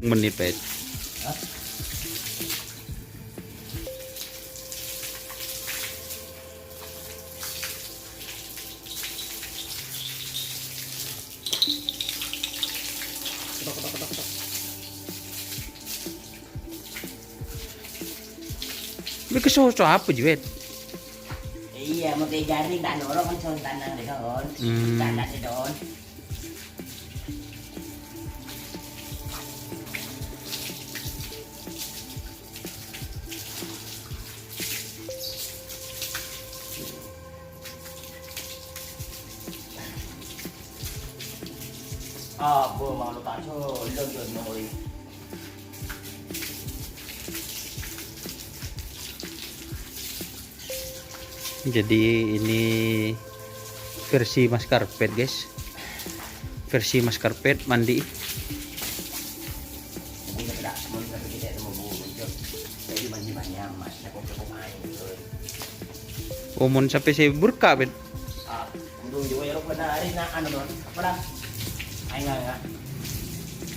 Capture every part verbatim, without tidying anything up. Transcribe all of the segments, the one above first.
Menit, Pet. Mè' kasoso apa, Juwet? Iyâ, mè' jhâreng ta' noro' kan sontanang dâ' Don. Hmm. Tana dâ' Don. Abo, malu ta' solo, Jon, oi. Jadi ini versi Mas Karpet, guys. Versi Mas Karpet mandi. Oh, mon sampè' sè burka, Pet.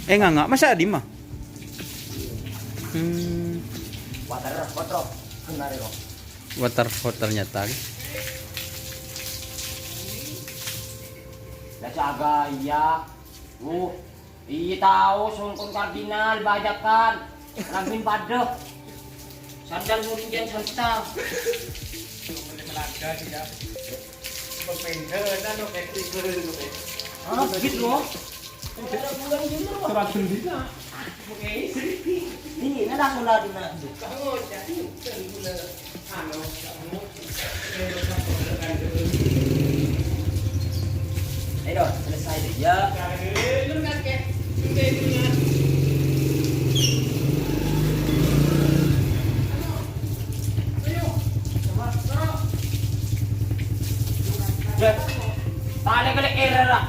Eh, nganga', masa dimma? Hmm. Water, water nyata, kan? Lah, jaga, iyâ. Uh, iyâ, tao, songkon kardinal, bajakan. Rambin padâ. Sandal mulinjan santa. Ah, gitu, loh. Seratus juta. Ini, ini langsung lari, nah. Ayo, selesai deh, ya. Jek, tale kali error, ah.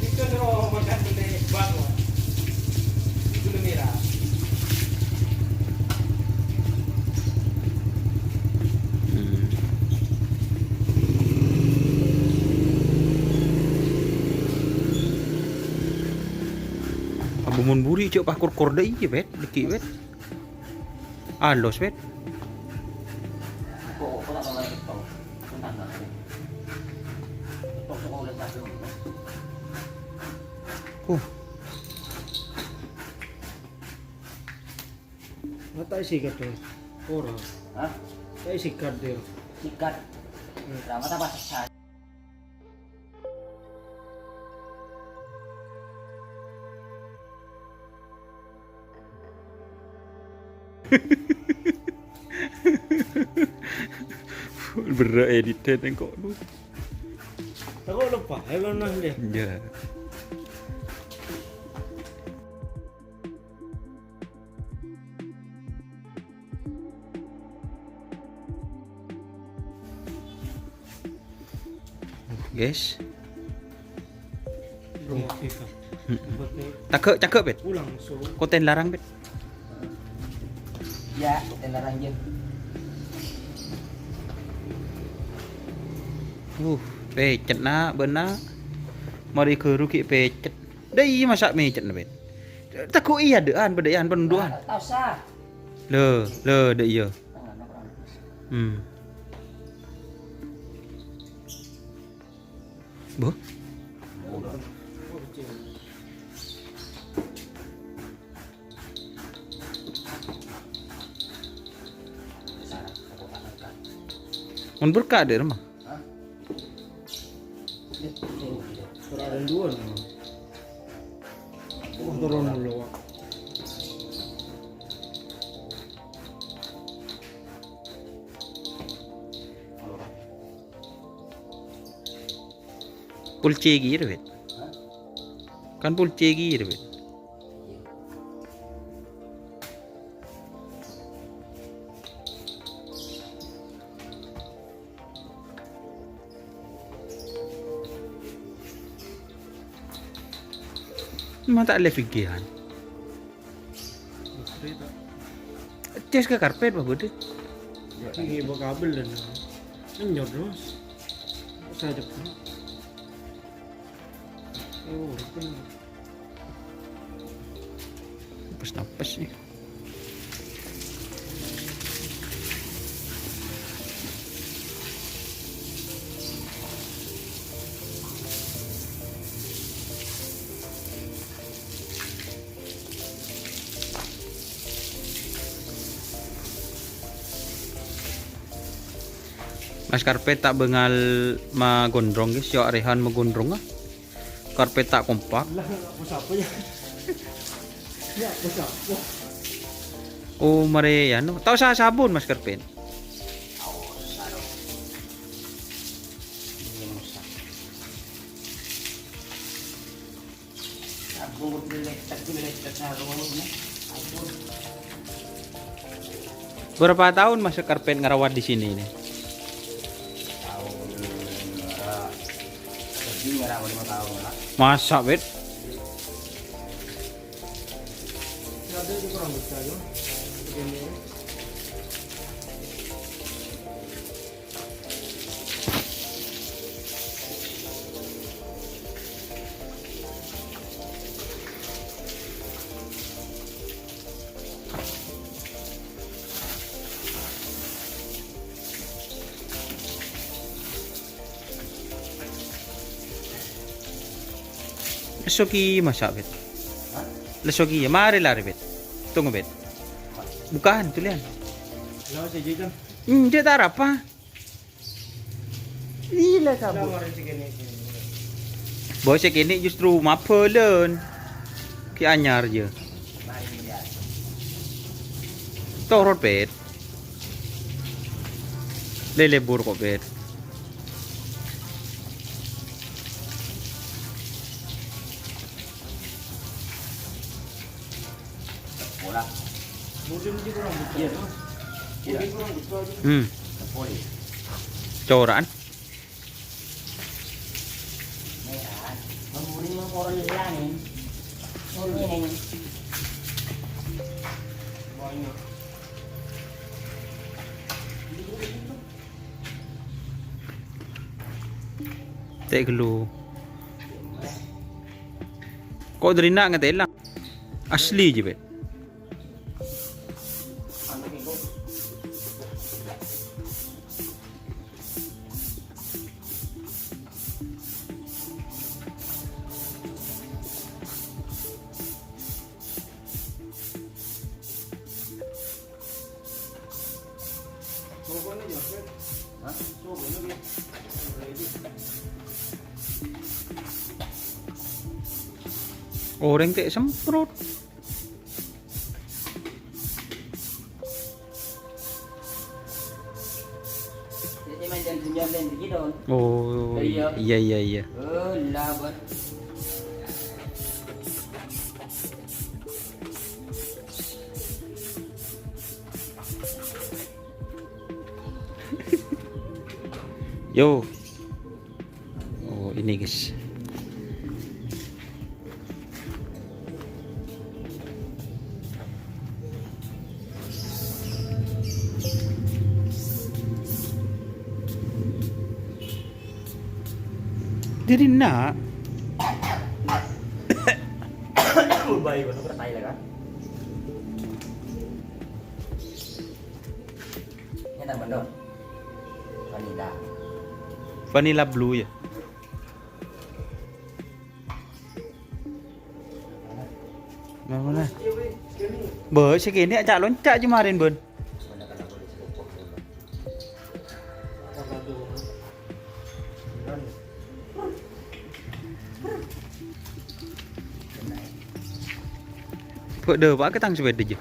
Itu tuh, macam ini, bang. Itu tuh merah. Hmm. Abu mon buri cok pakur kor dâ' iyâ, Bet. Dâgghi', Bet. Alos, Bet. Uh. Mata isi kadang. Ora. Hah? Saya sikat dia. Sikat. Hmm. Lah, mata pas. Berra' edit deh, tengok lu. Tengok lupa, ayo, nah, dia. Iya. Guys. Rumah kita. Mm-mm. Cakep, cakep, Bet. Pulang, so. Konten larang, Bet. Ya, konten larang, ya. Uh, pècèt, na', bâ'na. Marè ghâru ghi' pècèt. Dâ' iyâ masa' mècèt, na', Bet. Teggu' iyâ, dâ'ân, bâdâ iyâ, pendu'ân. Tao sa. Lho, lho, dâ' iyâ. Hmm. Bo? Mon berka' dâ' remma? Hah? Ora ada dua nih. Wah, turun dulu, Wak. Pol C ghi' rè, Bet. Kan pol C ghi' rè, Bet. Ma' ta' lè pikiran. Ces ka karpet, Pak Budi. Ini buat kabel dan nyor terus. Saya depan. Oh, depan. Apa sih? Mas Karpet ta' bângal magondrong, guys. Yo, arehan magondrong, ah. Karpet ta' kompak. Lah, apa sapa ya? Ya, apa sapa? Oh, marè ya, no. Tao sa-, sabun, Mas Karpet. Berapa tahun Mas Karpet ngerawat di sini ini? Tahun, eh, lebih ngerawat lima tahun lah. Masa, Bet? Lesso kèya masa', Bet? Hah? Lesso kèya, marè larè, Bet. Tunggu, Bet. Bukan, tulian. Lo, si Jason. Hmm, dia tak apa. Iyâ, sabun. Bos, sè kènè' justru mabâlân. Kè anyar, yâ. Torot, Bet. Lè lebur kok, Bet. Pola. Iya. Iya. Hmm. Pola. Cora'an. Merah. Memuri mengkorong hilang. Korong ini. Tè' ghâllu. Kok dâri na' ngatèlang? Asli jiyâ, Bet. Orèng tè' semprot. Jadi macam dunia lain begitu. Oh, iya, iya, iya. Oh, lah, buat. Yo. Oh, ini, guys. Jadi, nak. Baik, betul, betul, kan? Ini tambah dong. Vanilla. Vanilla blue, ya? Nah, mana? Bâ, sè kènè' ca'-lonca' jemmarin, Bun. Bâ, dâ, pa' kè tang sepèda, jâ.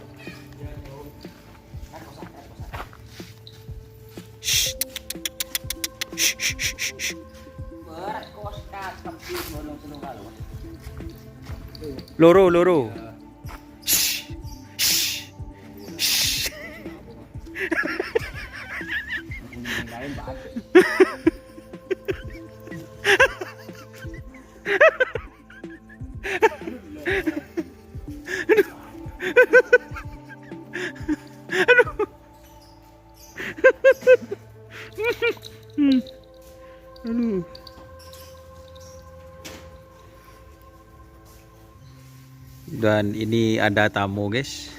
Loro, loro. Hmm. Aduh. Udah. Dan ini ada tamu, guys.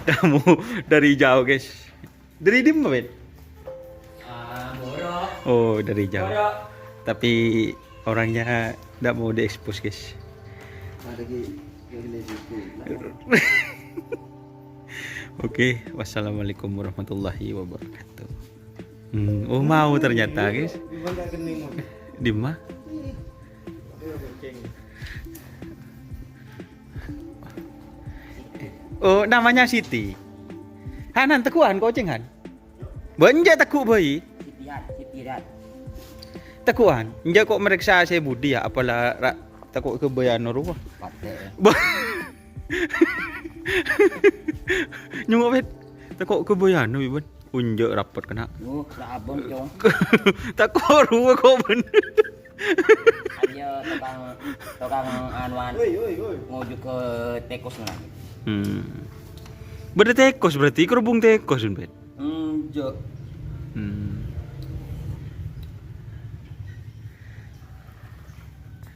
Tamu dari jauh, guys. Dari dimma, Bet? Ah, borok. Oh, dari jauh. Borok. Tapi orangnya tidak mau diekspos, guys. Ada di, di, di, di, Oke, wassalamualaikum warahmatullahi wabarakatuh. Hmm, oh, mau ternyata, guys. Dimma? Oh, namanya Siti. Hanan, tegu'an koceng, Han. Bân jâ' teggu' bhâi. Sitihan, sitihan. Tegu'an. Enjâ' kok mereksa sè budi ya, apala ra-, tako' ghâbây anu rowa. Pate. Ba-, nyongo', Bet. Tako' ghâbây anu, Bân. Unjâ' rapet kena. Duh, ra abon, Cong. Tako' rowa kok, bân. Ayo tukang tukang anuan Woi, woi, woi. Ngojuk ke tekos mana? Hmm. Bâdâ tekos berarti, kerubung tekos, Bet. Enjâ'. Hmm.